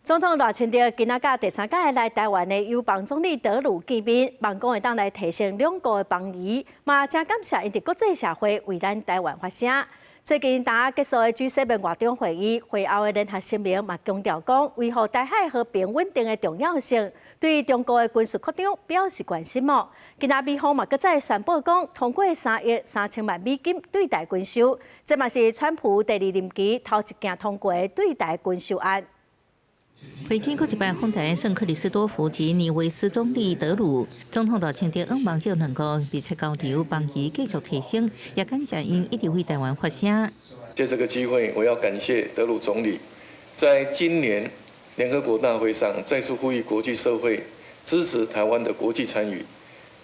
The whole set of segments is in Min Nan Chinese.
總統賴清德今仔佮第三擺來台灣的友邦總理德魯見面，望講會當來提升兩國的邦誼，嘛誠感謝𪜶佇國際社會為咱台灣發聲。最近剛結束的 G7 外長會議，會後的聯合聲明嘛強調講，維護台海和平穩定的重要性，對中國的軍事擴張表示關心哦。今仔美方嘛閣再宣布講，通過3億3千萬美金對台軍售，這嘛是川普第二任期頭一件通過的對台軍售案。飛機閣一擺訪台，聖克里斯多福及尼維斯總理德魯。總統賴清德向望借兩國密切交流，邦誼繼續提升，也感謝𪜶一直為台灣發聲。借這個機會，我要感謝德魯總理，在今年聯合國大會上再次呼籲國際社會支持台灣的國際參與，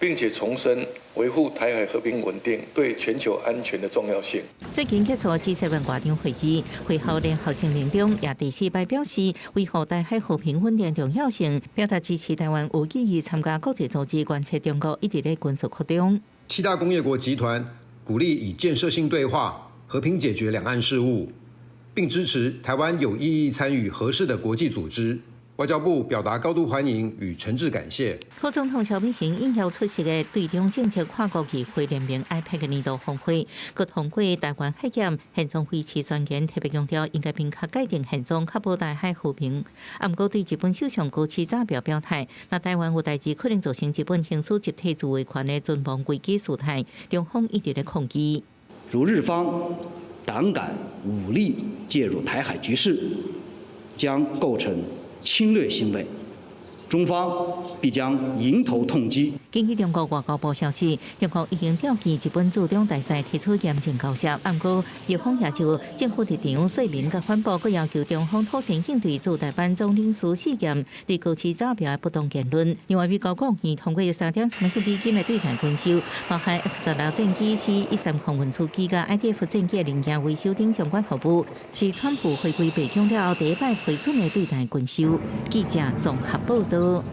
並且重申維護台海和平穩定對全球安全的重要性。最近結束 G7 外長會議，會後聯合聲明中也第四擺表示維護台海和平穩定重要性，表達支持台灣有意義參加國際組織，關切中國一直咧軍事擴張。七大工業國集團鼓勵以建設性對話和平解決兩岸事務，並支持台灣有意義參與合適的國際組織。外交部表達高度歡迎與誠摯感謝。副總統蕭美琴應邀出席的對中政策跨國議會聯盟 IPAC 年度峰會，閣通過台灣海峽現狀維持宣言，特別強調應該明確界定現狀，確保台海和平。啊，毋過對日本首相高市早苗表態，若台灣有代誌可能造成日本行使集體自衛權的存亡危機事態，中方一直咧抗議。如日方膽敢武力介入台海局勢，將構成侵略行為，中方必將迎頭痛擊。根據中國外交部消息，中國已經調去日本駐中大使提出嚴正交涉，毋過日方也就政府立場說明佮反駁，閣要求中方妥善應對駐台灣總領事事件對高市早苗的不當言論。另外，美國國會通過3.3億美金的對台軍售，包含 F-16戰機、C-130運輸機佮 IDF 戰機零件維修等相關服務，是川普回歸白宮了後第一擺批准的對台軍售。記者綜合報道。